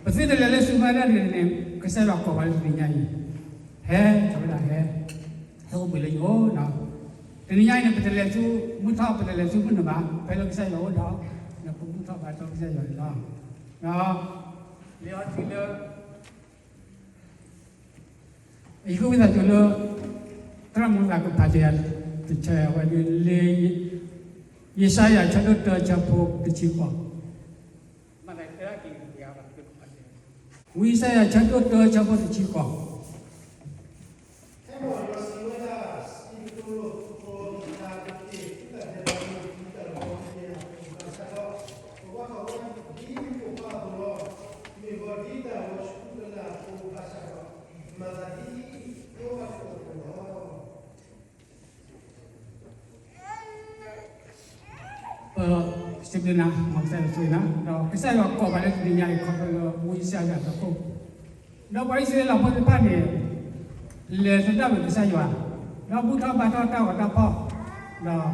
ပသုတလဲၤလၢဆူမဲာ်ညါတဂ့ၤန့ၣ် ကစၢ်ယွၤကိးပှၤလၢတနံၤညါအံၤ, ဟဲ, တဲဝဲဒၣ်ဟဲ, ဟဲအိၣ်ဘှံးလၢယအိၣ်နီၤ. တနံၤညါအံၤန့ၣ် ပတလဲၤဆူမုၢ်ထီၣ် ပတလဲၤဆူမုၢ်နုာ်ဘၣ်, ဖဲလၢကစၢ်ယွၤအိၣ်ဒီး ဒီးပဘူၣ်ထီၣ်ဘါထီၣ်ကစၢ်ယွၤန့ၣ်လီၤ. ဒီး လံာ်အီထံလၢ ယဃုဝံသးစူၤလၢ သရၣ်မုၣ်သးကဖးက့ၤယၤတဆၢဝဲဒၣ်လၢ ယၡါယၤဆၢဒိၣ်တၢဆၢဖိတဆံဃိး, ဝံယၡါယၤဆၢဒိၣ်တၢဆၢဖိတဆံဃိး. ပစံးဘျုးနၤ မ်ကစၢ်ယွၤဆိၣ်ဂ့ၤနၤ, ဒီးကစၢ်ယွၤကိးပှၤလၢတနံၤညါအံၤခီဖျိလၢဝံယၡါယၤအတၢ်ခိၣ်, ဒီးပှၤအံၣ်စရ့လးဖိသ့ၣ်တဖၣ်န့ၣ် လဲၤသဒၣ်ဝဲကစၢ်ယွၤ, ဒီးဘူၣ်ထီၣ်ဘါထီၣ်တၢ်ဂီၤတၢ်ဖီၣ်,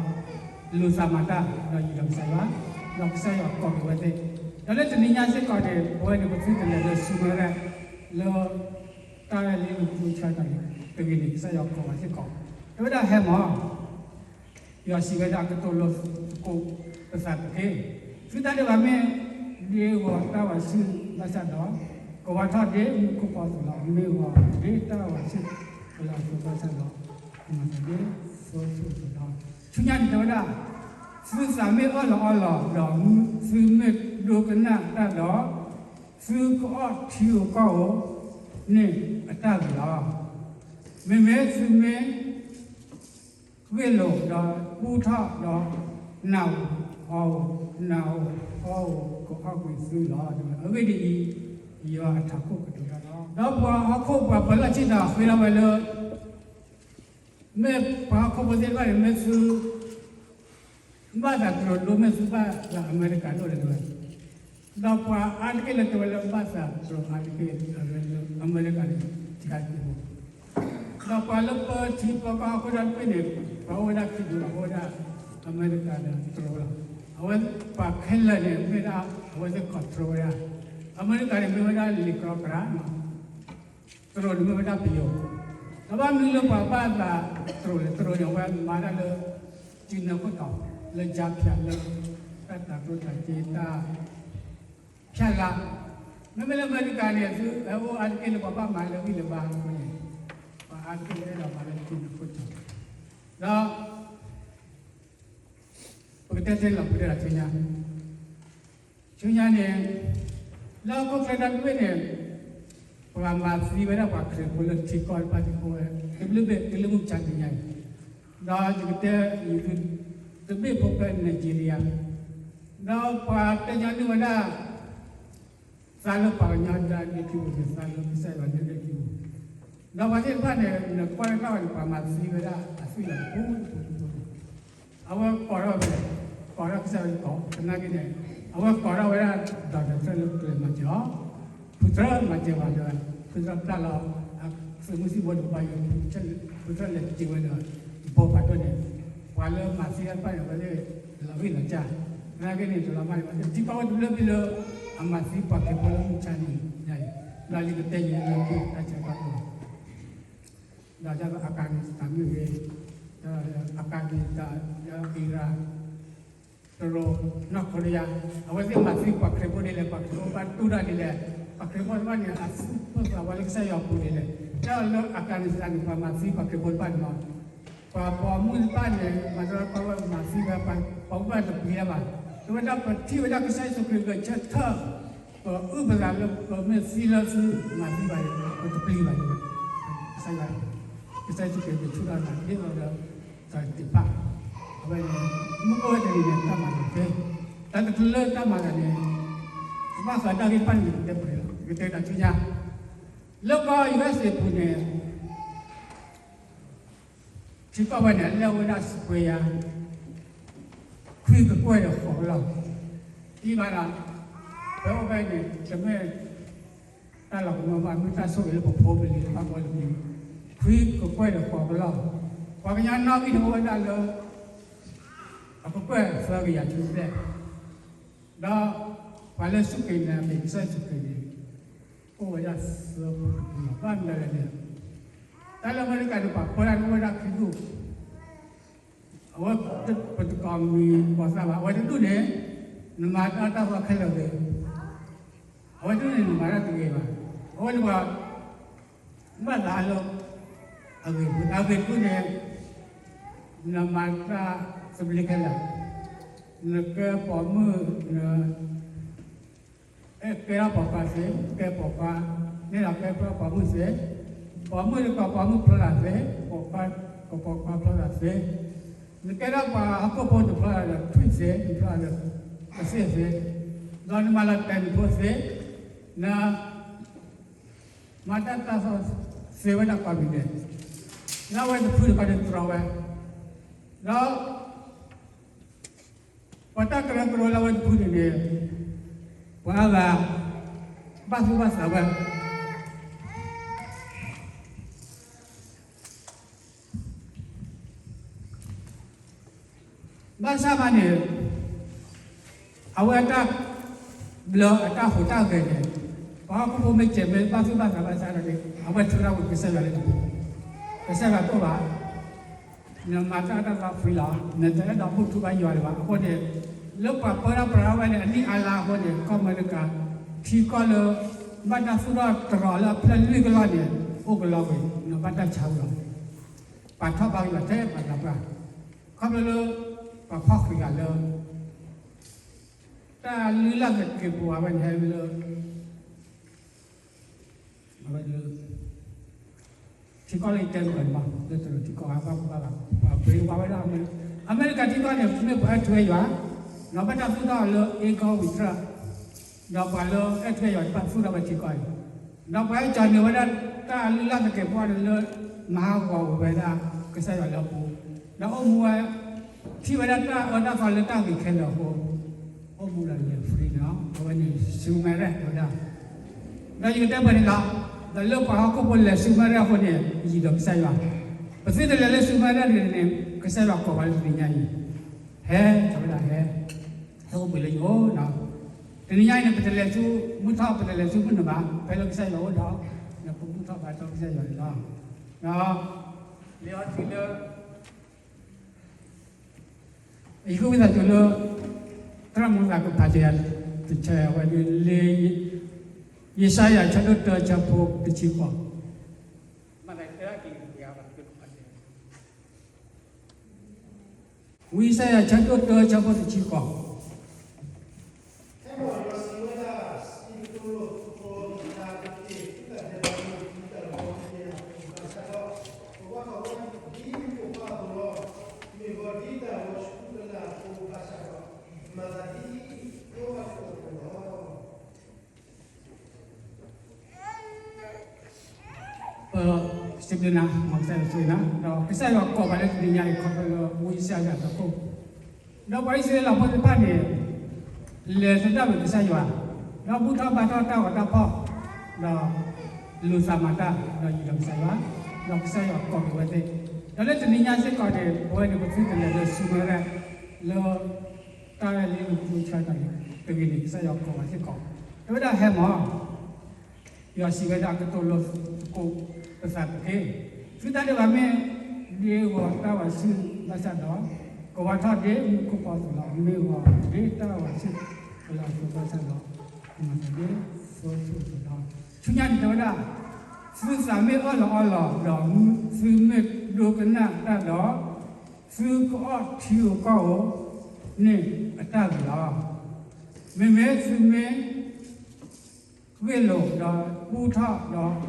ဒီးလူၤသးမၤတၢ်, ဒီးယူၤဒီးကစၢ်ယွၤ, ဒီးကစၢ်ယွၤကိးက့ၤဝဲသ့ၣ်, ဒီးလၢတနံၤညါစ့ၢ်ကီးန့ၣ် ပဝဲန့ၣ်ပသုတလဲၤလၢဆူမဲာ်ညါ လၢ တၢ်လၢလံာ်လၢပူၤဆၢကတီၢ်န့ၣ် တဂ့ၤန့ၣ် ကစၢ်ယွၤကိးပှၤစ့ၢ်ကီး, တဲဝဲဒၣ်ဟဲမၢ်, ယွၤစံးဝဲဒၣ်ကတိၤလၢသကိးပသးတက့ၢ်. သုတၢ်ဒဲးဘးမ့ၢ် ဒ်အဂီၤတၢ်ဝးဆူၣ်ဘၣ်ဆၣ်ဒီး, ကဝါထီၣ်ဒ်မူခိၣ်ဖီအသိးလီၤ. မ့ၢ်အဂီၤဒ်တၢ်ဝးဆူၣ်ကလၤအသိးဘၣ်ဆၣ်ဒီး, မၤသးဒ်သိသိးလီၤ. ဆူညါန့ၣ်တဲဝဲဒၣ်, သုသးမ့ၢ်အၢၣ်လီၤအီလီၤဒီး သုမ့ၢ်ဒိကနၣ်တၢ်ဒီး, သုကအီၣ်ထံဧိၤကီၢ်ဧိၤန့ၣ်အတၢ်ဂ့ၤလီၤ. မ့မ့ၢ်သုမ့ၢ် ဂ့ၢ်လိာ်ဒီးဘူၣ်ထီၣ်ဒီး နးဧိၤအီဧိၤ, နးဧိၤအီဧိၤကအီၣ်ကွံာ်သုလီၤ. အဂ့ၢ်ဒ်အံၤ, ယွၤအထးခိၣ်ကတိၤတၢ်လီၤ. ဒီးပှၤဟီၣ်ခိၣ်ပှၤပၢၤလီၢ်ဆ့ၣ်နီၤဃ့ထီၣ်ဝဲလၢ မ့ၢ်ပှၤဟီၣ်ခိၣ်ဖိသ့ၣ်တဖၣ်န့ၣ် မ့ၢ်သု ဘၣ်သးတြီၤဒိၣ်မ့ၢ်သုဘၣ်သးအမဲရကၤဒိၣ်လဲၣ်တဲဝဲ, ဒီးပှၤအါတက့ၢ်လၢတဲဝဲလၢဘၣ်သးတြီၤအါတက့ၢ်လၢအမဲရကၤန့ၣ် တကးတက့ၢ်ဖိ, ဒီးပှၤလၢပထံပကီၢ်ဟီၣ်ခိၣ်ဒီတဖၣ်န့ၣ် ပှၤအိၣ်ဝဲဒၣ်ခံဒိၣ်လီၤ, အိၣ်ဝဲဒၣ်အမဲရကၤဒီးတြီၤလီၤ. အဝဲပှၤခဲလၢာ်န့ၣ် မ့ၢ်ဒၣ်အဝဲသ့ၣ် control ဝဲဒၣ်, အမဲရကၤန့ၣ် မ့ၢ်ဝဲဒၣ်လံာ်ကြီကြၢးနီၤ တြီၤန့ၣ်မ့ၢ်ဝဲဒၣ်ပယီၤ, ဒီးဘၣ်မနုၤလၢပှၤဘၣ်သးတြီၤလဲၣ်, တြီၤန့ၣ် အဝဲမၤတၢ်လၢ စုနၢခိၣ်တီၤ လၢယါဖၠးလၢ တၢ်တၤကျိၣ်တၤစ့တၢ်ဖၠၣ်လါ, မ့မ့ၢ်လၢအမဲရကၤန့ၣ် သုဟဲအိၣ်အါတက့ၢ်လၢပှၤဘၣ်မၤလၢဂံၢ်လၢဘါအဃိန့ၣ်, ပှၤအါတက့ၢ်လၢအဲၣ်ဒိးမၤလၢစုနၢခိၣ်တီၤ, ဒီး ပကတဲထဲလီၤပတဲဒၣ်ဆူညါ, ဆူညါန့ၣ် လၢဟီၣ်ခိၣ်ချၢတၢ်တဘ့ၣ်န့ၣ် ပှၤမၤသံဝဲဒၣ်ပှၤခရံာ်ဖိလၢထံကီၢ်တဖၣ်န့ၣ် အိၣ်ဝဲ တဘျုးဘ့ၣ်ကလၢမုၢ်မဆါတနံၤညါအံၤ, ဒီးယကတဲ ယသုတဘ့ၣ်ဖိဖဲ Nigeria, ဒီးပှၤတဲညီနုၢ်ဝဲဒၣ် သးလၢပှၤကညီဒၣ်ဒ့ခံပူၤန့ၣ် သးလၢကစၢ်ယွၤဒၣ်ဒ့ခံပူၤ, ဒီးပှၤသ့ၣ်တဖၣ်န့ၣ် နကွၢ်တၢ်ဝဲန့ၣ် ပှၤမၤသံဝဲဒၣ်အသွံၣ်လီၤတပူၤတပူၤတပူၤန့ၣ်, အဝဲကိးထီၣ်ဝဲ, ကိးထီၣ်ကစၢ်ယွၤကိး သနာ်က့န့ၣ်, အဝဲကိးထီၣ်ဝဲဒၣ် Donald Trump လၢကျဲၤမၤစၢၤအီၤ, ဖုသရၣ်မၤစၢၤပှၤဒီး ဖုသရၣ်ပျၢ်လီၤ အသုးမုၢ်သံၣ်ဘိတကပၤယိၤ ဖုသရၣ်လဲၤတ့ၢ်ဝဲဒီး ဘီပာ်ဒိၣ်န့ၣ်, ပှၤလၢမၤသံတၢ်တဖၣ်န့ၣ် အဝဲသ့ၣ်လီၤဂံၢ်လီၤစၢ်, သနာ်က့န့ၣ် တလီၤမၢ်န့ၣ် ထံကီၢ်အိၣ်တဘျုးဘ့ၣ်လၢ အမၤသံပှၤခရံာ်ဖိလၢမုၢ်မဆါတနံၤညါအံၤ, ဒီးယကတဲယဲလၢတၢ်ဆၢကတီၢ် ဒီးဒ်သိး Afghanistan မ့ၢ်ဂ့ၤ, ဒီး Afghanistan ဒီး Iraq, တရူး, North Korea, အဝဲသ့ၣ်မၤသံပှၤခရံာ်ဖိဒ်လဲၣ်, ပှၤခရံာ်ဖိဘၣ်တူၢ်တၢ်ဒ်လဲၣ်, ပှၤခရံာ်ဖိတဖၣ်န့ၣ် အသူၣ်ဖှံသးညီလၢကစၢ်ယွၤအပူၤဒ်လဲၣ်, တၢ်လၢ Afghanistan န့ၣ် ပှၤမၤသံပှၤခရံာ်ဖိတဖၣ်န့ၣ်လီၤ, ပှၤပိာ်မုၣ်တဖၣ်န့ၣ် မၤသံပှၤဝဲမၤသံဝဲ ပှၤပိာ်မုၣ်တပျံၤဘၣ်, တဲဝဲဒၣ်ပထံၣ်ဝဲဒၣ်ကစၢ်ယ့ၣ်ၡူးခရံာ်ဂဲၤဆၢထၢၣ် ပအုၣ်ပသးလၢပမ့ၢ်သံလၢသုမၤသံဘၣ်န့ၣ် ပတပျံၤဘၣ်န့ၣ်, ကစၢ်ယွၤ, ကစၢ်ယ့ၣ်ၡူးခရံာ်ကဆူၣ်ထီၣ်သးဒ်သိးဒီး တၢ်သ့ၣ်တဖၣ်, အဝဲန့ၣ် မုၢ်ကအိၣ်ဝဲတနံၤန့ၣ် တၢ်မၤသးသ့, တၢ်တချုးလၢတၢ်မၤသးန့ၣ်, ဘၣ်ဃးတၢ်ဂ့ၢ်တဖၣ်န့ၣ် ယကတဲပှဲၤလီၤ, ယကတဲတၢ်ဆူညါ, လၢကီၢ် ယူအက်စ် အပူၤန့ၣ် ထံကီၢ်ဝဲန့ၣ် အလဲၢ်ဝဲဒၣ် square ခွံကကွဲၢ်ဒီးဃိးကလီၢ်, သံဘၣ်ဒီး ပဝဲဖဲန့ၣ် တမ့ၢ်တၢ်လီၤကမၢဘၣ်, မ့ၢ်တၢ်ဆိၣ်ဂ့ၤလၢပဖိပလံၤတဖၣ်အဂီၢ်လၢပမံၤ, ခွံကကွဲၢ်ဒီးဃိးကလီၢ်, ပှၤကညီနီၣ်ဂံၢ်န့ၣ်အိၣ်ဝဲဒၣ်လၢ အကကွဲၢ်သၢကယၤဆံဘျဲၣ်, ဒီးပှၤလၢစူၢ်က့ၤနာ်က့ၤကစၢ်ယ့ၣ်ၡူးခရံာ်န့ၣ် အိၣ်ဝဲဒၣ်သၢပူၤတပူၤလီၤ. ဘၣ်မနုၤလဲၣ်န့ၣ်, တၢ်လၢအမဲရကၤန့ၣ် ပှၤပၢတၢ်န့ၣ်အိၣ်ဝဲဒၣ်ခံဒူၣ်, အဝဲပတကိးမံၤပိာ်သးဘၣ်. အဝဲတဒူၣ်န့ၣ် နမၤတၢ်တၢ်သီခဲလၢာ်ဂ့ၤ, အဝဲတဒူၣ်န့ၣ် နမၤတၢ်တဂ့ၤဘၣ်. အဝဲန့ၣ်ပှၤ ဘၣ်သးလၢ အဂ့ၤပူၤ အဂ့ၤပူၤန့ၣ် နမၤတၢ်သဘျ့ခဲလၢာ်, နကဲပိာ်မုၣ် န အဲၣ်ကဲထီၣ်ပိာ်ခွါသ့, ကဲပိာ်ခွါ, န့ၣ်ဒီးကဲပိာ်မုၣ်သ့, ပိာ်မုၣ်ဒီးကပိာ်မုၣ်ဖျီသးသ့, ပိာ်ခွါကပိာ်ခွါဖျီသးသ့, နကဲထီၣ်ပှၤဟီၣ်ခိၣ်ဖိ နဖျီသးဒီးထွံၣ်သ့, နဖျီသးဒီးကသ့ၣ်သ့, ဒီးနမၤလီၤတဲာ်နဖိသ့, န မၤတၢ်တၢ်သီသ့ဝဲဒၣ်ကိးမံၤဒဲး, လၢအဝဲတဖုတခီန့ၣ်တြီဝဲ, ဒီး ပှၤတၢ်ကရၢကရိလၢအဝဲတဖုန့ၣ်န့ၣ် ပှၤအါဂၤ ဘၣ်သူၣ်ဘၣ်သးဝဲ ဘၣ်ဆၣ်မးန့ၣ် အဝဲအတၢ်ဘျၢအတၢ်ဟူးတၢ်ဂဲၤန့ၣ် ပှၤဟီၣ်ခိၣ်ဖိမ့ၢ်စဲးမ့ၢ်ဘၣ်သူၣ်ဘၣ်သးဘၣ်ဆၣ်ဒီးန့ၣ် အဝဲထုးထီၣ်ဝဲကစၢ်ယွၤလၢတပူၤ, ကစၢ်ယွၤတအိၣ်ဘၣ် နမၤတၢ်အတၢ်သီဖှံလီၤ, နတအဲၣ်ဒိးဘူၣ်ထီၣ်ဘါယွၤလၢၤဘၣ်. အဃိန့ၣ် လၢပှၤပၢတၢ်ပြးဝဲန့ၣ် အနံၣ်အါလါအဃိန့ၣ် ကီၢ်အမဲရကၤ ထံကီၢ်လၢ ဘၣ်တၢ်သူၣ်ထီၣ်တြီၤလၢအဖျၢၣ်လွံၢ်ကလီၢ်န့ၣ် အိၣ်ကလီဝံၤ နဘၣ်တၢ်ဆါဝံၤလီၤ. ပာ်ထီၣ်ဘါယွၤထဲပှၤသးပှၢ်, ခီဖျိလၢ ပှၤဖီၣ်ဃံးဂၤလၢ တၢ်လုၢ်လၢ်သကဲးပဝးဝဲန့ၣ်ဟဲလၢ အဝဲဒၣ် ထံကီၢ်လၢယတဲမုၢ်ကီၢ်န့ၣ်ဘၣ် လၢတရူးထံကီၢ်အဘၣ်ဘၣ်ဘၣ် ပှၤပှ့ၤဝဲဒၣ်အမဲရကၤထံကီၢ်န့ၣ် မ့ၢ်ပှၤအဲၣ်ထွဲယွၤ, ဒီးဘၣ်တၢ်သူၣ်ထီၣ်လၢအ့ကီဝံၤတြၢ်, ဒီးပှၤလၢအဲၣ်ထွဲယွၤတဘၣ်သူၣ်ထီၣ်ဝဲထံကီၢ်အံၤ, ဒီးပှၤအဲၣ်ကၠီန့ၢ်ဝဲဒၣ်တၢ်လုၢ်လၢ်သကဲးပဝးန့ၣ်လၢ မၤဟးဂီၤဝဲဒၣ်ကစၢ်ယွၤလၢအပူၤ, ဒီးအိၣ်မူဝဲ ထံၣ်ဝဲဒၣ်တၢ်အၢတၢ်သီလၢတၢ်ဂ့ၤခဲလၢာ်အဃိ, အိၣ်မူဒီးလဲၤ free န့ၣ်လီၤ. အဝဲန့ၣ် ဆူမဲရၣ်ဝဲဒၣ် ဒီးယကတဲပှဲၤန့ၣ်လီၤ. ဒီးလၢပှၤဟီၣ်ခိၣ်ဖိလဲၤဆူမဲရၣ်အဃိန့ၣ် ယံၤဒီးကစၢ်ယွၤ, ပသုတလဲၤလၢဆူမဲရၣ်ဒ်န့ၣ် ကစၢ်ယွၤကိးပှၤလၢတနံၤညါအံၤ, ဟဲ တဲဝဲဒၣ်ဟဲ, ဟဲအိၣ်ဘှံးလၢယအိၣ်ဒီး, တနံၤညါအံၤန့ၣ် ပတလဲၤဆူမုၢ်ထီၣ် ပတလဲၤဆူမုၢ်နုာ်ဘၣ် ဖဲလၢကစၢ်ယွၤအိၣ်ဒီး, ဒီးပမုၢ်ထီၣ်ဘါထီၣ်ကစၢ်ယွၤန့ၣ်လီၤ. ဒီး လံာ်အီထံလၢ ယဃုဝံသးစူၤလၢ သရၣ်မုၣ်သးကဖးက့ၤယၤတဆၢဝဲဒၣ်လၢ ယၡါယၤဆၢဒိၣ်တၢဆၢဖိတဆံဃိး, ဝံယၡါယၤဆၢဒိၣ်တၢဆၢဖိတဆံဃိး ပစံးဘျုးနၤ မ်ကစၢ်ယွၤဆိၣ်ဂ့ၤနၤ, ဒီးကစၢ်ယွၤကိးပှၤလၢတနံၤညါအံၤ ခီဖျိလၢဝံယၡါယၤတၢ်ခိၣ်, ဒီးပှၤအံၣ်စရ့လးဖိသ့ၣ်တဖၣ်န့ၣ် လဲၤသဒၣ်ဝဲကစၢ်ယွၤ, ဒီးဘူၣ်ထီၣ်ဘါထီၣ်တၢ်ဂီၤတၢ်ဖီၣ်, ဒီးလူၤသးမၤတၢ်, ဒီးယံၤဒီးကစၢ်ယွၤ, ဒီးကစၢ်ယွၤကိးက့ၤဝဲသ့ၣ်, ဒီးလၢတနံၤညါစ့ၢ်ကီးန့ၣ် ပဝဲန့ၣ်ပသုတလဲၤလၢဆူမဲရၣ်, လၢ တၢ်လၢလံာ်လၢပကဆၢတၢ်န့ၣ် တဂ့ၤန့ၣ် ကစၢ်ယွၤကိးဝဲစ့ၢ်ကီး, တဲဝဲဒၣ်ဟဲမး, ယွၤစံးဝဲဒၣ်ကတိၤလိာ်သကိးပသးတက့ၢ်. သုတၢ်ဒဲးဘးမ့ၢ် ဒ်ဂီၤတၢ်ဝးဆူၣ်ဘၣ်ဆၣ်ဒီး, ကဝါထီၣ်ဒ်မူခိၣ်ဖီအသိးလီၤ. မ့ၢ်ဂီၤဒ်တၢ်ဝးဆူၣ်ကလၤအသိးဘၣ်ဆၣ်ဒီး, မၤသးဒ်သိဆူၣ်အသိးလီၤ. ဆူညါန့ၣ်တဲဝဲဒၣ်, သုသးမ့ၢ်အၢၣ်လီၤအီလီၤဒီး သုမ့ၢ်ဒိကနၣ်တၢ်ဒီး, သုကအီၣ်ထံဧိၤကီၢ်ဧိၤန့ၣ်အတၢ်ဂ့ၤလီၤ. မ့မ့ၢ်သုမ့ၢ် ဂ့ၢ်လိာ်ဒီးဘူၣ်ထီၣ်ဒီး နၢ်ဧိၤအီဧိၤ, နၢ်ဧိၤအီဧိၤ ကအီၣ်ကွံာ်သုလီၤ.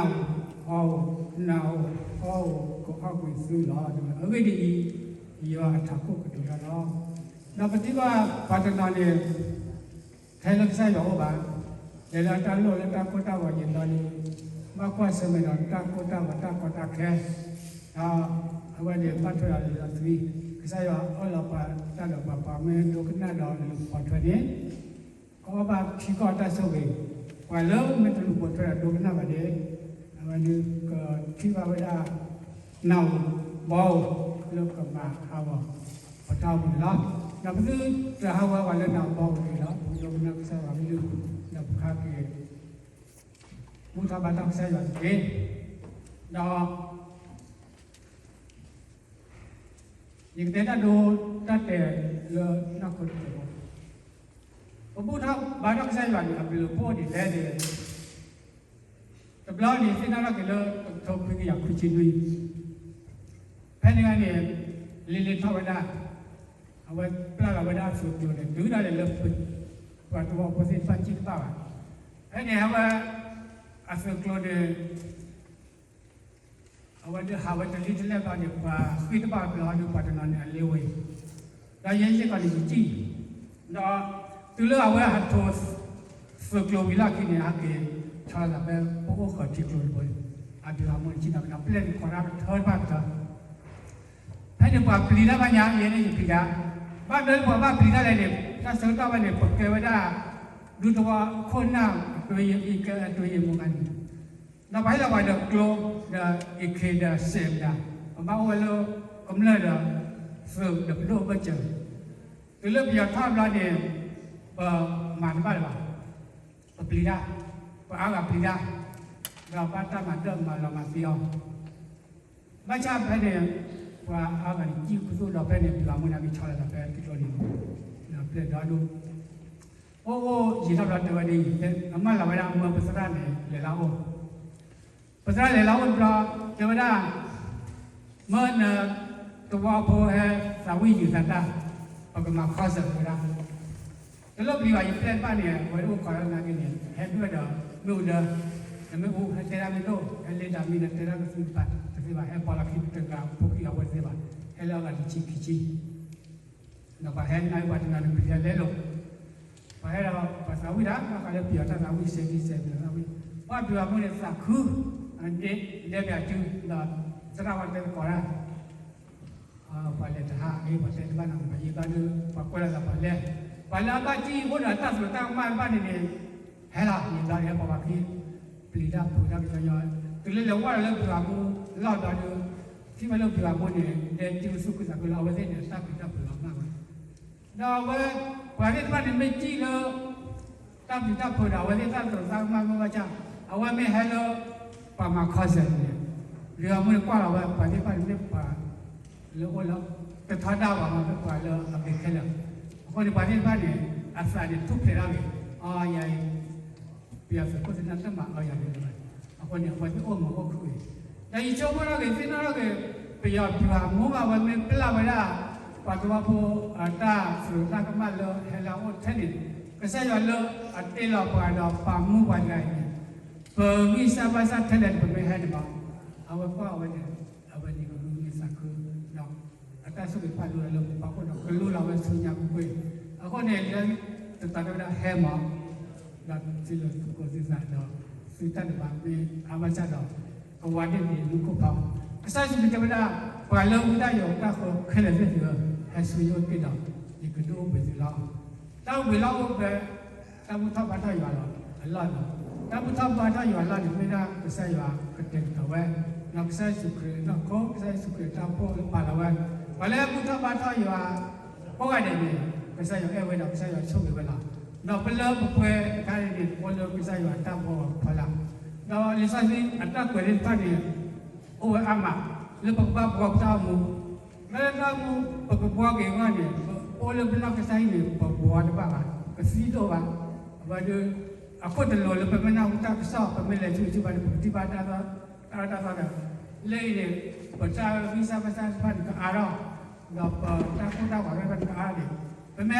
အဂ့ၢ်ဒ်အံၤ, ယွၤအထးခိၣ်ကတိၤတၢ်လီၤ. ဒီးပထံၣ်ဘၣ်ပှၤတနီၤန့ၣ် ထဲလၢကစၢ်ယွၤအိၣ်ဘၣ်, လဲၤလၢတၢ်လိၣ်လၢတၢ်ကိၢ်တၢ်ဂီၤယံာ်လီၤန့ၣ်, ဘၣ်ကွၢ်ဆၢၣ်မဲာ်ဒီးတၢ်ကိၢ်တၢ်ဂီၤတၢ်ကီတၢ်ခဲ, ဒီးအဝဲန့ၣ်ဘၣ်ထွဲဒီးလံာ်စီဆှံ, ကစၢ်ယွၤအၢၣ်လီၤပှၤတၢ်ဒီးပှၤပှၤမ့ၢ်ဒိကနၣ်ဒီးလူၤပိာ်ထွဲန့ၣ် ကအီၣ်ဘၣ်ထံကီၢ်တၢ်ဆိၣ်ဂ့ၤ, ပှၤလၢမ့ၢ်တလူၤပိာ်ထွဲဒီးဒိကနၣ်ဘၣ်န့ၣ်, အဝဲဒၣ်ကထံၣ်ဘၣ်ဝဲဒၣ် နၢ်ဧိၤဘီဧိၤလၢကမၤဟးဂီၤပတၢ်အိၣ်မူန့ၣ်လီၤ. ဒီးပသုတဟးဂီၤပှၤလၢနၢ်ဧိၤဘီဧိၤတဂ့ၤလီၤ. ပဒိကနၣ်ကစၢ်ယွၤကလုၢ်, ဒီးပခါက့ၤ ဘူၣ်ထီၣ်ဘါထီၣ်ကစၢ်ယွၤတက့ၢ်. ဒီး ယကတဲတၢ်ဒိတၢ်တဲာ်လၢနီၢ်ခိတက့ၢ်. ပဘူၣ်ထီၣ်ဘါထီၣ်ကစၢ်ယွၤန့ၣ် အဘျုးအဖှိၣ်ဒ်လဲၣ်န့ၣ် တဘျီန့ၣ် သ့ၣ်နီၣ်ထီၣ်က့ၤလၢတကထိခွံကယၤခွံဆံနွံ ဖဲန့ၣ်န့ၣ် လံာ်လဲၤထီၣ်ဝဲဒၣ်, အဝဲပျၢ်လီၤဝဲဒၣ်အသုးကျိၤန့ၣ် တုၤဒၣ်လဲာ်လၢ ပှၤသဝီဖိသ့ၣ်တဖၣ်စံၣ်တဖၣ်ဘၣ်. ဖဲန့ၣ်အဝဲ အသုးကျိၤန့ၣ် အဝဲဒၣ်ဟးဝဲတလံၣ်တလဲၢ်ဘျီန့ၣ် ပှၤဃ့ၢ်တဘၣ်ဘျီဒီး ပှၤတနီၤန့ၣ်အလ့ဝဲ, ဒီးယဲစ့ၢ်ကီးန့ၣ်ယစံၣ်, ဒီးတုၤလၢအဝဲဟးထီၣ်သုးကျိၤဝံၤလီၢ်ခံန့ၣ် ဟဲက့ၤဆီလီၤသးဖဲပအိၣ်ဃီၤထံကျိတဘိန့ၣ်, အဒုးအမိၢ်န့ၣ် ဆ့ၣ်နီၤကဒီး ပျဲၢ်န့ၣ်ခိးတၢ်ကထၢတဖၣ်ကထၢ ဖဲန့ၣ်ပှၤပျံၤတၢ်ဘၣ်ညါ ယဲန့ၣ်ယပျံၤတၢ်, ဘၣ်မနုၤလၢပှၤဘၣ်ပျံၤတၢ်လဲၣ်န့ၣ် တၢ်ဆၢကတီၢ်ဖဲန့ၣ် ပကဲဝဲဒၣ် ဒူသဝီခိၣ်နၢ် အကဲဝဲယအံၤကဲအကဲဝဲယမိၢ်ဂၤန့ၣ်, ဒီးပှၤဟ့ၣ်လီၤပှၤဒီးကျိ ဒီး AK ဒီးစဲးမတၤ, ပဘၣ်အိၣ်ဝဲလၢကမျၢၢ်ဒီး သုးဒီးပဒိၣ်အဘၢၣ်စၢၤ, တုၤလၢပယီၤထီၣ်ဘျီန့ၣ် ပမၤတဘၣ်လၢၤဘၣ်, ပပျံၤတၢ်, ပအါဂၤပျံၤတၢ်, ဒီးဘၣ်တၢ်မၤဒၢၣ်မၤလီၤမၤသံအီၤ ဘၣ်ဆၣ်ဖဲန့ၣ် ပှၤအါဂၤန့ၣ် စံၣ်ခူသူၣ်ဒီးဖဲန့ၣ် ပှၤမိၢ်န့ၣ်က့ၤဆီလီၤသးဖဲထံကျိန့ၣ်, ဒီးပျဲၢ်ဒီဒူၣ်, အိၣ်အိၣ်ယံာ်ထီၣ်ဘျီတဲဝဲဒ်အံၤ, အမၢလီၤဝဲဒၣ် မၢပသရၣ်န့ၣ် လဲၤလၢအအိၣ်, ပသရၣ်လဲၤလၢအအိၣ်တဘျီ, တဲဝဲဒၣ် မၢန သဝီဖိဟဲသးဝံၣ်ယုာ်သးတၢ်, ပကမၤခီစၢၤဝဲဒၣ် တလိၣ်ပျံၤဘၣ် ယပျဲၢ်တဖၣ်န့ၣ် အဝဲအိၣ်ခိးလၢနာ်က့န့ၣ် ဟဲဒွဲၣ်ဒီး မ့ၣ်အူဒၢ, နမ့ၣ်အူဟဲတဲဒၣ်မ့ၢ်ဒိၣ်, ဟဲလ့တၢ်မ့ၢ်နတဲဒၣ်ကသူတဖၣ်တသ့ဘၣ်, ဟဲပိာ်လီၤခံတဂၤဖိခံဂၤဝဲတသ့ဘၣ်, ဟဲလၢအဂၤတဆံခံဆံ, ဒီးပှၤဟဲနာ်က့ ပှၤတနီၤန့ၣ် ပျံၤဟဲလဲလိာ်, ပှၤဟဲဒီးပှၤသးဝံၣ်တၢ် ဘၣ်ဃးလၢပယီၤတၢ်သးဝံၣ် စဲးကံစဲးမတၤသးဝံၣ်, ပှၤပျံၤအမိၢ်န့ၣ်သးခု, ဒဲပၠးစု, ဒီးသရၣ်ဝဲတဲသကိးတၢ် ပှၤလဲၤတဟးအ့ ပှၤတဲတဘၣ်နီၤ ပှၤယံၤဘၣ်ဒီး ပှၤကွဲးလီၤသးပှၤလဲၤ, ပှၤလၢအဘၣ်စံၣ်အိၣ်ဒီးတၢ်သရူးတၢ်ကမၣ်တဖၣ်န့ၣ်န့ၣ်, ဟဲလီၤ ယံၤဘျီဒီးဟဲပိာ်ပှၤခံ, ပျံၤတၢ်ဖုးတၢ်ကညီညီ, တုၤလၢလဲၤဝဲဒီးလၢပှၤမူလီၢ်ဘျီဒီး, ထံၣ်ဝဲလၢပှၤမူန့ၣ် ဒဲစုသူၣ်ခုသးခုလီၤ အဝဲသ့ၣ်န့ၣ် တၢ်ပျံၤတၢ်ဖုးလီၤမၢ်ဝဲ ဒီးအဝဲ ပှၤသ့ၣ်တဖၣ်န့ၣ်မ့ၢ်စံၣ်လၢ တၢ်ပျံၤတၢ်ဖုးဒီး အဝဲသ့ၣ်တၢ်သရူးတၢ်ကမၣ်မ့ၢ်ဘၣ်ဆၣ်, အဝဲမ့ၢ်ဟဲလၢ ပှၤမၤခီစၢၤန့ၣ်, ပှၤမူန့ၣ်ကွၢ်လီၤဝဲ ပှၤသ့ၣ်တဖၣ်န့ၣ်မ့ၢ်ပှၤ လၢအိၣ်လၢ တထီဒါဘၣ်မ့ၢ်ပှၤလၢအဂ့ၤခဲလၢာ်, အဃိန့ၣ် ပှၤသ့ၣ်တဖၣ်န့ၣ် အသးန့ၣ်ထူၣ်ဖျဲးထီၣ်က့ၤ, အီယၤအံၤ ပယီၤသုးခိၣ်သ့ၣ်တဖၣ်တမၤအီယၤန့ၣ်လၢၤဘၣ်, အဃိန့ၣ် အဝဲသ့ၣ်အိၣ်မုာ်အိၣ်ခုၣ်ဂ့ၤ, ဒီးယဆိကမိၣ်ထီၣ်က့ၤ သ့ၣ်နီၣ်ထီၣ်က့ၤ ပယီၤပှၤမူဘၣ်ဝဲမ့ၢ်ပျၢ်ဝဲဒၣ် ပှၤသဝီဖိ တၢ်သရူးတၢ်ကမၣ်လၢဟဲလၢအအိၣ်ထဲန့ၣ်, ကစၢ်ယွၤလၢအတ့လီၤပှၤဒီးပာ်မူပှၤတဂၤအံၤန့ၣ်, ပဂံၢ်စၢ်ဘါစၢ်ထဲလဲၣ်န့ၣ် ပမ့ၢ်ဟဲန့ၣ်ဘၣ်, အဝဲကွၢ်အဝဲန့ၣ်, အဝဲန့ၣ်ကဂုာ်မ့ၢ်သးခု, ဒီး အတၢ်ဆိၣ်ဂ့ၤတဖၣ်လၢလၢပပာ်ဖှိၣ်ဒီး ကလူလီၤဝဲဆူညါကွ့ၢ်ကွ့ၢ်, အဃိန့ၣ် လၢတတီၤတဲဝဲဒၣ်ဟဲမး, ဒီးသုလၢသုကိးသုသးဒီး သုတၢ်ဒဲးဘးမ့ၢ်အါဘၣ်ဆၣ်ဒီး ကဝါဒ့ၣ်န့ၣ်မူခိၣ်ဖီ, ကစၢ်ယ့ၣ်ၡူးခရံာ်တဲဝဲဒၣ် ပှၤလၢဝံတၢ်ယိးတၢ်ဃၢခဲလၢာ်သ့ၣ်သုဧၢ, ဟဲဆူယအိၣ်တက့ၢ်ဒီး ယကဒုးအိၣ်ဘှံးသုလီၤ. တၢ်အိၣ်ဘှံးလီၢ်အိၣ်ဖဲ တၢ်ဘူၣ်ထီၣ်ဘါထီၣ်ယွၤလီၤအလီၢ်န့ၣ်, တၢ်ဘူၣ်ထီၣ်ဘါထီၣ်ယွၤလီၢ်န့ၣ် မ့ၢ်ဒၣ်ကစၢ်ယွၤကတဲာ်ကတီၤဝဲ, ဒီးကစၢ်ယ့ၣ်ၡူးခရံာ် ဒီးခိ ကစၢ်ယ့ၣ်ၡူးခရံာ်တၢ်အိၣ်ဖှိၣ်လၢပာ်လီၤဝဲ, ပှၤလၢဘူၣ်ထီၣ်ဘါထီၣ်ယွၤ ကိးဂၤဒဲးန့ၣ် ကစၢ်ယွၤအဲၣ်ဝဲဒီးကစၢ်ယွၤဆိၣ်ဂ့ၤဝဲလီၤ. ဒီးပလၢပပှဲၤတခါန့ၣ်န့ၣ် အိၣ်လၢကစၢ်ယွၤတၢ်ဘှီဂီၤဖီလာ်, ဒီးလံာ်စီဆှံအတၢ်ကွဲးသ့ၣ်တဖၣ်န့ၣ် အိၣ်ဝဲအါမး, လၢပကဘၣ်ဘှီပတၢ်အိၣ်မူ, လၢတၢ်အိၣ်မူ ပကဘှီက့ၤအဂီၢ်န့ၣ် ပအိၣ်လၢပနီၢ်ကစၢ်ဟံၣ်န့ၣ် ပဘှီတဘၣ်ဘၣ်, ပသံဒိၣ်ဘၣ်, အဝဲဒီး အခိၣ်တလိၤလၢပမ့ၢ်နၢ်ဟူတၢ်ကစီၣ် ပမ့ၢ်လဲၤဆူဆူဘၣ်န့ၣ် ပကထံၣ်ဘၣ်တၢ်အၢတၢ်သီဒီး လၢအံၤန့ၣ် ပတၢ်ဂံၢ်စၢ်ဘါစၢ်တဖၣ်န့ၣ်ကအါထီၣ်, ဒီးပတၢ်ကိၢ်တၢ်ဂီၤတဖၣ်န့ၣ်ကအါန့ၣ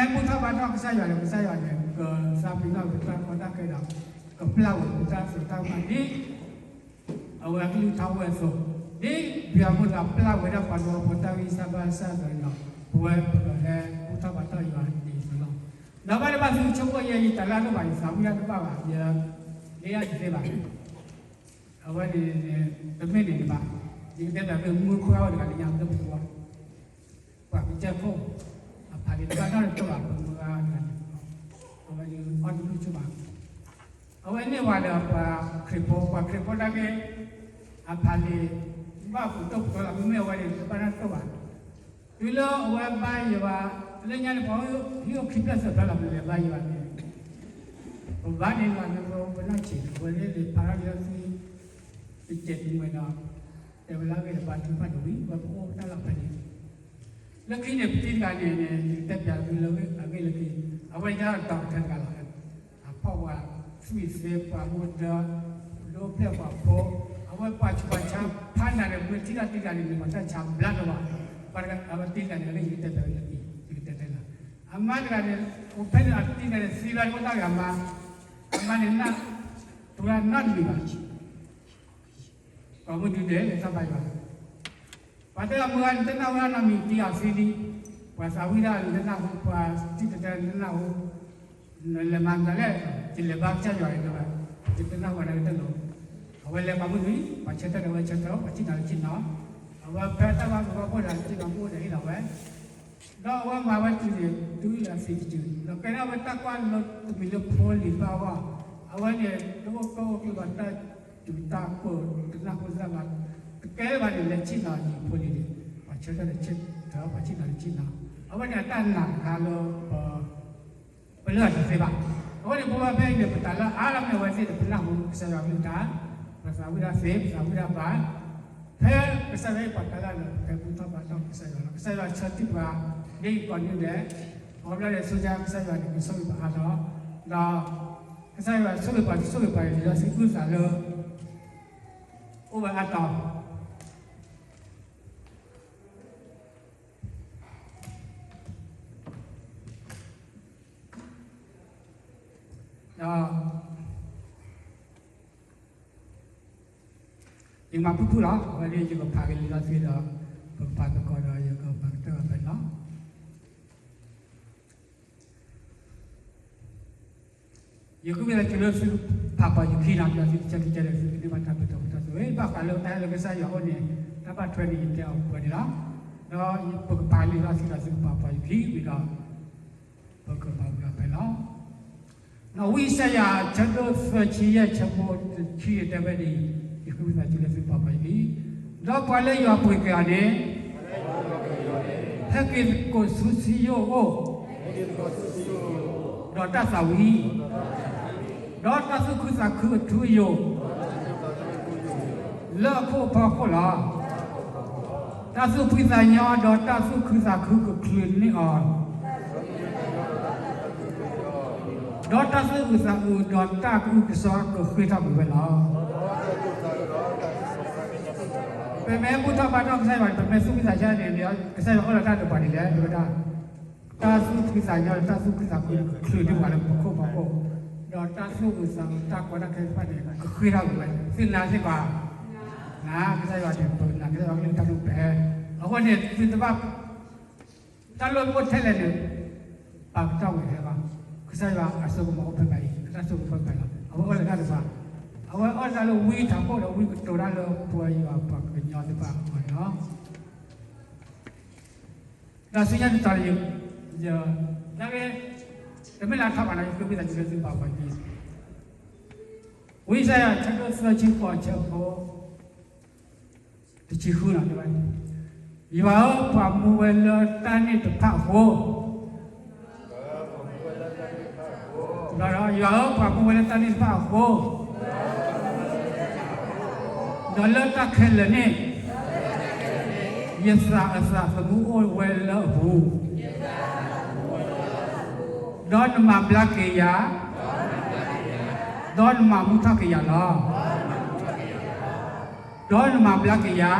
်, ပမ့ၢ်ဟဲဘူၣ်ထီၣ်ဘါထီၣ်ကစၢ်ယွၤန့ၣ် ကစၢ်ယွၤန့ၣ် ကသးပ့ၤနီၣ်ပတၢ်ကီတၢ်ခဲဒီး ကပျၢ်ဝဲပတၢ်သရူးတၢ်ကမၣ်ဒ် အဝဲအကလုၢ်ကထါအိၣ်ဝဲအသိး, ဒ်ပယီၤမုၣ်ဒီးပျၢ်ဝဲဒၣ်ပှၤသဝီဖိတၢ်ဂံၢ်စၢ်ဘါစၢ်အသိးန့ၣ်ဒီး ပဝဲပကဟဲဘူၣ်ထီၣ်ဘါထီၣ်ယွၤဒ်အံၤအသိးလီၤ. ဒီးဘၣ်တဘၣ်သုဆိကမိၣ်ယဲ ယတၢ်လၢအဒိၣ်ဘၣ် ယသးဝံၣ်တၢ်တဘၣ်ဘၣ်, ယ ဒ်အံၤတသ့ဘၣ်. အဝဲန့ၣ် တမ့ၢ်န့ၣ်တဘၣ်, ယကတဲတၢ်လၢမူခိၣ်အဝဲတဂၤလၢညါလၢပသဝီ ပှၤကစၢၢ်ခိၣ် အဖးလံာ်တဘၣ်နီတဘျီဘၣ် ပမုၢ်ဂၤတဂၤန့ၣ်, အဝဲန့ၣ်အီၣ်တဘျုးဆူၣ်ဘၣ်, အဝဲန့ၢ်ဝဲဒီးပှၤခရံာ်ဖိ, ပှၤခရံာ်ဖိတၢ်ဂ့ၢ် အဖးလံာ် ဘၣ်ပူၤတိၢ်ပူၤတီၤလီၤ မ့မ့ၢ်အဝဲန့ၣ် တဘၣ်နီတဘျီဘၣ်. တုၤလၢအဝဲဘါယွၤ, လၢညါန့ၣ် ပှၤဟံၣ်အိၣ်ခံဖျၢၣ်သၢဖျၢၣ်လီၤ ပလဲၤဘါယွၤန့ၣ်, ပဘါန့ၣ်လီၤ ဝဲနီၢ်ဆံး အဝဲသ့ၣ်န့ၣ် ဖးထီၣ်လၢသု တကဲးတမှဲၤဒီး တဲဝဲလၢအဂ့ၢ်ဒီး ပှၤထုကဖၣ်တဝံၤ ဝဲပအိၣ်တၢ်လီၢ်ဖဲန့ၣ် လၢခံန့ၣ် ပတံၤတဂၤန့ၣ်န့ၣ် ယကတဲပျးသုလၢအဂ့ၢ်လၢခံ အဝဲဒၣ်ဒီးကထၢတဂၤလီၤ. အဖီၣ်ပှၤသွံၣ်သ့ပှၤမူဒၢ ဒိဖျဲၣ်ပှၤဖိ အဝဲပှၤဆူးပှၤဆါ ဖးနၤဒီး မ့ၢ်ထံၣ်တၢ်တံၤတဂၤန့ၣ် မ့ၢ်ပှၤတၢ်ဆါဘျါလၢၤဘၣ်. ပှၤတဂၤ အဝဲတံၤတဂၤန့ၣ် အဂ့ၢ်ယကတဲပျးလၢခံ ယကတဲတဲလၢ အမါတဂၤန့ၣ် အိၣ်ဖဲန့ၣ်အတံၤတဂၤန့ၣ် သံဘျါန့ၣ် အိၣ်တၢ်ဂၤမါ အမါန့ၣ်နၢ် ပှၤနီတမံၤဘၣ် ပှၤမုၢ်ဒုတဲလၢတၢ်ဘါယွၤ ပှၤတဲအမုၢ်ဂၤန့ၣ် တနၢ်ဟူနီတမံၤ တံၤအီၤသံလံ ပှၤသးဝံၣ်ဒၣ်နတနၢ်ဟူ ပှၤတံၤတတဲနတနၢ်ဟူ နလဲၤမၤမတၤလဲၣ် ယလဲၤဘါကစၢ်ယွၤအံၤတဲဝဲ ယတနၢ်ဟူဘၣ်နၤကတၢၢ်လီၤ အဝဲလဲၤပှၤမုၢ်နွံ ပှၤဆၢထၢၣ်ဒီးဝဲဆၢထၢၣ် ပှၤဆ့ၣ်နီၤလၢဆ့ၣ်နီၤ အဝဲဖဲတၢ်ဘါကဘီဖိဒီးဆ့ၣ်နီၤဖိဒီးဟ့ၣ်လီၤဝဲ ဒီးအဝဲမၤဝဲတုၤန့ၣ် တုၤအံၤအသံတစု ဒီးကဲထီၣ်ဝဲတၢ်ကွၢ်လၢတမံၤလၢဖိလံၤတဖၣ်အဂီၢ် အဝဲန့ၣ် တအိၣ်ကီၢ်အိၣ်ကျိဘၣ်တၢ်တူၢ်တၢ်ကိၢ် တနၢ်ဟူတၢ်ဘၣ် တကဲဘၣ်န့ၣ် လဲၤဆ့ၣ်နီၤယံၤဖိလံၤန့ၣ် ပှၤဆၢထၢၣ်ဒီးဆ့ၣ်နီၤ ပှၤဆ့ၣ်နီၤလၢဆ့ၣ်နီၤ အဝဲန့ၣ်အတၢ်နာ်တခါလၢ ပလၢာ်တသ့ဘၣ်. အဃိန့ၣ် ပဝဲဖဲအံၤန့ၣ် ပတၢ်လၢအါလီၤမ့ၢ်ဝဲသ့ၣ်န့ၣ် ပနၢ်ဟူကစၢ်ယွၤအကလုၢ်ကထါ, ပသးဝံၣ်ဒၣ်သ့, ပသးဝံၣ်ဒၣ်ဘၣ်, ဖဲကစၢ်ယွၤဟ့ၣ်ပှၤတၢ်လၢလၢ ပကဲဘူၣ်ထီၣ်ဘါထီၣ်ကစၢ်ယွၤလီၤ. ကစၢ်ယွၤဆၢထံၣ်ပှၤ ဒ်အံၤကိးနံၤဒဲး, အဘျီန့ၣ် ဆူညါကစၢ်ယွၤန့ၣ် ကဆိၣ်ဂ့ၤပှၤအါထီၣ်, ဒီးကစၢ်ယွၤဆိၣ်ဂ့ၤပှၤ ဆိၣ်ဂ့ၤပှၤန့ၣ် လံာ်စီဆှံအုၣ်သးလၢ အိၣ်ဝဲအါတီၤ ဒီး ယမၤဖုၣ်ဖုၣ်လီၤ. အဝဲန့ၣ်ယကဖးက့ၤလံာ်စီဆှံဒီး ပကဖးသကိးဒီး ယကဖးကတၢၢ်အီၤဖဲန့ၣ်လီၤ. ယဃုမ့ၢ်လၢသုလၢသုဖးပှၤယူၤခံလီၤ. ဒီးသုကဆၢကဆၢဒီး သုကန့ၢ်ဘၣ်တၢ်ပၢၢ်ထီၣ်ပတီၢ်ဆိၣ်ဂ့ၤ ဘၣ်ဃးလၢတၢ်ဟဲလၢကစၢ်ယွၤအအိၣ်န့ၣ် တၢ်ဘၣ်ထွဲန့ၣ် ယတဲအီၤပှဲၤန့ၣ်လီၤ. ဒီးပကဖးလံာ်စီဆှံဒီးသုကဖးပှၤယူၤခံဝံၤဒီး ပကဖးဝံၤဒီးဖဲလီၤ. ဒီးဝံယၡါယၤ ဆၢဒိၣ်သၢဆံယဲၢ် ဆၢဖိတဆံ တဲဝဲဒ်အံၤ, ယဃုမ့ၢ်သးစုလၢသုဖးပှၤယူၤခံ, ဒီးပှၤလၢယွၤပှ့ၤက့ၤအီၤန့ၣ် ဟဲက့ၤသကိးဆူစံယိၣ်အအိၣ်, ဒီးတၢ်သးဝံၣ်, ဒီးတၢ်သူၣ်ခုသးခုအထူအယိာ် လၢအခိၣ်အဖီခိၣ်လီၤ. တၢ်သူၣ်ဖှံသးညီဒီးတၢ်သူၣ်ခုသးခုကချုးန့ၢ်အီၤ, ဒီးတၢ်သူၣ်အုးသးအုးဒီးတၢ်ကအုကစွါကဃ့ၢ်ထီၣ်ကွံာ်ဝဲလီၤ. ပမ့ၢ်ဘူၣ်ထီၣ်ဘါထီၣ်ကစၢ်ယွၤန့ၣ် ပမ့ၢ်သူၣ်ဖှံသးညီန့ၣ် ကစၢ်ယွၤအိၣ်ဒီးတၢ်ဒီးပှၤဒ်လဲၣ် တဲဝဲဒၣ် တၢ်သူၣ်ဖှံသးညီဒီးတၢ်သူၣ်ခုသးခုန့ၣ် ကချုးန့ၢ်ပှၤလၢပခိၣ်ဖီခိၣ်, ဒီးတၢ်သူၣ်အုးသးအုးတၢ်ကီတၢ်ခဲတဖၣ်န့ၣ် ကဃ့ၢ်ထီၣ်ကွံာ်ဝဲ, သုနာ်သ့ၣ်ကီး, နာ်ကစၢ်ယွၤန့ၣ် ပနာ်ကစၢ်ယွၤကလုၢ်ကထါဒိၣ်ဖျၢၣ်, အဃိန့ၣ် သုတဘၣ် တၢ်လၢအိၣ်ထဲလဲၣ်န့ၣ် ပာ်ကတီၢ်ဝဲဟဲဘၣ်, ကစၢ်ယွၤအစိကမီၤအိၣ်ဖဲဘၣ်အံၤ အတၢ်ဆိကမိၣ်ဖဲဘၣ်လီၤ. အဝဲအိၣ်လၢတၢ်တဖၣ်, အဝဲအိၣ်တၢ်လၢဝံထးခိၣ်ဒီးဝံကတိၤတၢ်လၢပှၤယွၤပှၤကညီသ့ၣ်တဖၣ်အဂီၢ်န့ၣ်လီၤ. ဒီးဆူညါတတီၤန့ၣ် ယ တၢ်ဂ့ၢ် တမ့ၢ်လၢထီၣ်ဘၣ်နီၤ ယဃုမ့ၢ်သးစုလၢသုဖးပှၤယူၤခံ, ဝံယၡါယၤ ဆၢဒိၣ်သၢဆံဃိး ဆၢဖိ တဆံဃုနီၤ တဲဝဲ, ယွၤဧၢ, ပှၤမူဝဲလၢတၢ်န့ၣ်တဖၣ်အဃိ, ဒီးယွၤဧၢ, ပှၤမူဝဲလၢတၢ်န့ၣ်တဖၣ်အဃိ, ဒီးလၢတၢ်ခဲလၢာ်န့ၣ် ယသးအသးသမူအိၣ်ဝဲလၢအပူၤ, ဒီးနမၤဘျါက့ၤယၤ, ဒီးနမၤမူထီၣ်က့ၤယၤလီၤ. ဒီးနမၤဘျါက့ၤယၤ,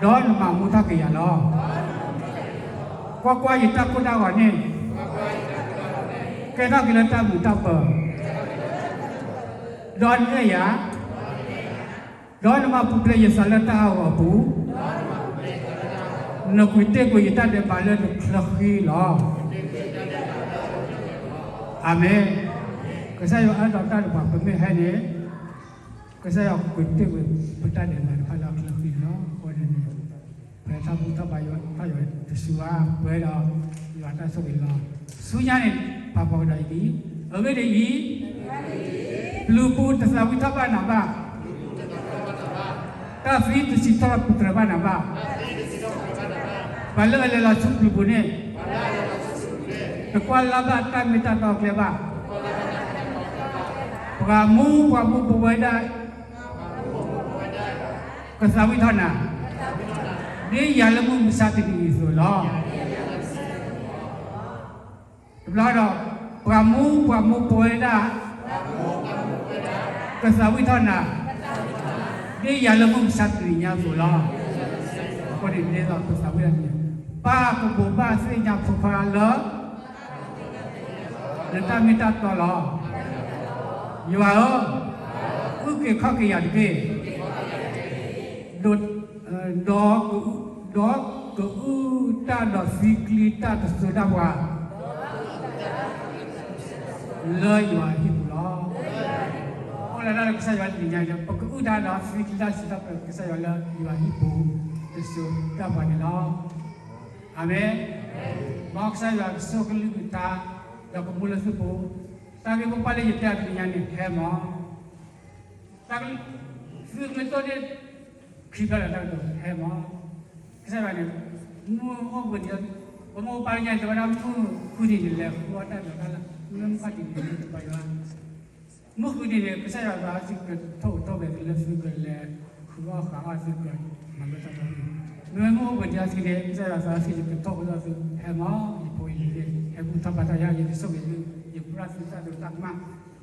ဒီးနမၤမူထီၣ်က့ၤယၤလီၤ. ကွၢ်ကွၢ်, ယတၢ်ကိၢ်တၢ်ဂီၤန့ၣ် ကဲထီၣ်က့ၤလၢတၢ်ဘျုးတၢ်ဖှိၣ်, ဒီးနအဲၣ်ယၤ, ဒီးနမၤပူၤဖျဲးယသးလၢတၢ်ဟးဂီၤအပူၤ, နကွံာ်တ့ၢ်ကွံာ်ယတၢ်ဒဲးဘးလၢနချၢဃံလီၤ. အၤမ့ၣ်. ကစၢ်ယွၤအဲၣ်ဒိးတၢ်ဒီးပှၤ ပမ့ၢ်ဟဲန့ၣ် ကစၢ်ယွၤကကွံာ်တ့ၢ်ကွံာ်ပတၢ်ဒဲးဘးတဖၣ်လၢအချၢဃံလီၤ. အဃိန့ၣ်န့ၣ် ပတၢ်ဘူၣ်ထီၣ်ဘါယွၤတစူၤဘၣ် ပှဲၤဒီးယွၤတၢ်ဆိၣ်ဂ့ၤလီၤ. ဆူညါန့ၣ် ပာ်ဖှိၣ်ကဒီးအံၤ, အဂ့ၢ်ဒ်အံၤ, ပျုၤပူၤတသးဝံၣ်ထီၣ်ဘၣ်နၤဘၣ်, တၢ်သံတစံးထီၣ်ပတြၢၤဘၣ်နၤဘၣ်, ပှၤလၢအလဲၤလီၤဆူပျုၤပူၤန့ၣ် တကွၢ်လၢ်ဘၣ်တၢ်မ့ၢ်တၢ်တီအကျဲဘၣ်. ပှၤမူပှၤမူပဝဲဒၣ် ကသးဝံၣ်ထီၣ်နၤ ဒ်ယၤလၢမုၢ်မဆါတနံၤအံၤအသိးလီၤ. တဘျီဒီး ပှၤမူပှၤမူပဝဲဒၣ် ကသးဝံၣ်ထီၣ်နၤ ဒ်ယၤလၢမုၢ်မဆါတနံၤညါအသိးလီၤ. အဃိန့ၣ်ဒ်သိးကသးဝံၣ်ထီၣ်နၤ ပၢ်ကဘိးဘၣ်သ့ၣ်ညါဖိခွါလၢ နတၢ်မ့ၢ်တၢ်တီလီၤ. ယွၤဧၢ, အုၣ်က့ၤခီၣ်က့ၤယၤတက့ၢ်. ဒီး, ဒီး, ဒီးကအုၣ်တၢ်ဒီးသံကျံတၢ်တစိၤဒၣ်ပှၤ လၢယွၤအဟံၣ်ပူၤလီၤ. အိၣ်လၢဒၣ်လၢကစၢ်ယွၤတနံၤညါအံၤ ပကအုၣ်တၢ်ဒီးသံကျံတၢ်စိၤဒၣ်ပှၤလၢကစၢ်ယွၤလၢယွၤဟံၣ်ပူၤ တစိၤဒၣ်ပှၤန့ၣ်လီၤ. အၤမ့ၣ်. မ်ကစၢ်ယွၤကဆိၣ်ကလုၢ်ကထါ ဒီးကမူလၢသုပူၤ, တၢ်ဂ့ၢ်မိၢ်ပှၢ်လၢယတဲအီၤတနံၤညါန့ၣ် ဟဲမး သုကမ့ၢ်သိၣ်န့ၢ်ခံဖျၢၣ်ဒီးတၢ်ကတိၤ ဟဲမး. ကစၢ်ယွၤန့ၣ် မုၢ်အိၣ်ဘှံးန့ၣ် ပမိၢ်ပၢ်လၢညါန့ၣ် တဲဝဲဒၣ်မုၢ်ဃုနံၤန့ၣ် လဲၤဃုအီၣ်တၢ်ဒီးတၢ်လၢ မ့ၢ်မုၢ်ခီၣ်ထံးန့ၣ် မ့ၢ်တပှၤယွၤ မုၢ်ဃုနံၤန့ၣ် ကစၢ်ယွၤသးစီဆှံကထိၣ်ကထိၣ်ဝဲသုလၢသုကလဲၤဃုအီၣ်ဃုအီၣ် သုကမၤလိတၢ်သးဝံၣ်, မ့မ့ၢ်မုၢ်အိၣ်ဘှံးန့ၣ်အီၤစံးန့ၣ် ကစၢ်ယွၤသးစီဆှံကထိၣ်ကထိၣ်သု ဟဲမး ယဖိယလံၤ ဟဲဘူၣ်ထီၣ်ဘါထီၣ်ယၤ ယကဆိၣ်ဂ့ၤသု ယကပျၢ်သုတၢ်ဒိးတၢ်ကမၣ်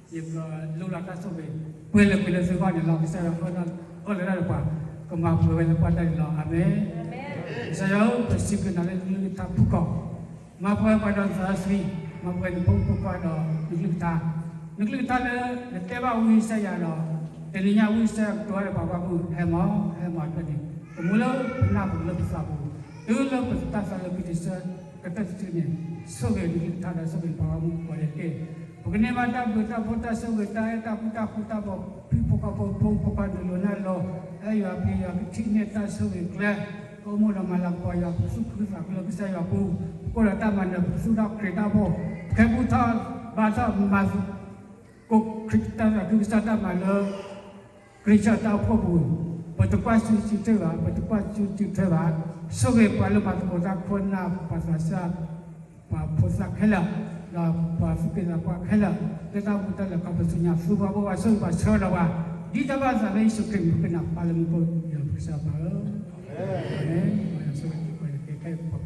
ယကလိၣ်လီၤတၢ်ဆိၣ်ဂ့ၤ ပှဲၤလၢပှဲၤလၢသုဂီၢ်န့ၣ်လီၤ. ကစၢ်ယွၤအၢၣ်လီၤဒၣ်လၢပှၤ ကမၤပှဲၤဝဲလၢပှၤတၢ်န့ၣ်လီၤ. အၤမ့ၣ်. ကစၢ်ယွၤဧၢ, ပစံးဘျုးနၤလၢနကလုၢ်ကထါဖုၣ်ကိာ် မၤပှဲၤပှၤဒီးနသးစီဆှံ, မၤပှဲၤနဖိမုၣ်ဖိခွါဒီးနကလုၢ်ကထါ, နကလုၢ်ကထါလၢနတဲဘၣ်ဝံယၡါယၤဒီး တနံၤညါဝံယၡါယၤကတိၤတၢ်ဒီးပှၤဂီၢ်မုၢ် ဟဲမး ဟဲမးတဖျၢၣ်န့ၣ် ကမူလၢပနၢ်ပူၤလၢပသးပူၤ တုၤလၢပတၢ်သးလၢပတဆၢ ကတၢၢ်တစုန့ၣ် ဆိၣ်ဂ့ၤနကလုၢ်ကထါဒီးဆိၣ်ဂ့ၤပှၤဂီၢ်မုၢ်ကိးဂၤဒဲးတက့ၢ်. ပကန့ၢ်ဘၣ်တၢ်ဘျုးတၢ်ဖှိၣ်တၢ်ဆိၣ်ဂ့ၤ တၢ်အဲၣ်တၢ်ကွံတၢ်ဃူတၢ်ဖိး ဖုဖိခွါဖိ ဖိမုၣ်ဖိခွါနုာ်လီၤနၢ်လီၤ အဲၣ်ယွၤပျံၤယွၤကထံၣ်န့ၢ်တၢ်ဆိၣ်ဂ့ၤကျဲ ကအိၣ်မူဒီးမၤလၤကပီၤယွၤ ပသူၣ်ခုသးခုလၢကစၢ်ယွၤပူၤ ပကအိၣ်ဒီးတၢ်မၤနၢၤ ပသူၣ်ထီၣ်ခရံာ်တၢ်အိၣ်ဖှိၣ် ပကဟဲဘူၣ်ထီၣ်ဘါထီၣ်မၤသကိးခရံာ်တၢ်သးခုကစီၣ်တၢ်မၤလၢ ခရံာ်ကစၢ်တၢ်အိၣ်ဖှိၣ်ပူၤ ပတကွၢ်စုစုထွဲဘၣ် ပတကွၢ်စုစုထွဲဘၣ် ဆိၣ်ဂ့ၤပှၤလၢမၤသကိးတၢ်ခိၣ်နၢ် ပှၤသးစၢ် ပှၤဖိသၣ်ခဲလၢာ် ဒီးပှၤသူၣ်က့သးပှၢ်ခဲလၢာ် လၢတၢ်မူတၢ်လဲၤခီပသူညါ သူပှၤဘိပှၤဆိၣ်ဂ့ၤပှၤဆှၢလီၤပှၤ ဒ်တၢ်ဘၣ်သးလၢယ့ၣ်ၡူးခရံာ်မံၤ ပဃ့နၤပၢ်လၢမူခိၣ် ယွၤပကစၢ်ပၢ်ဧၢ, အၤမ့ၣ်.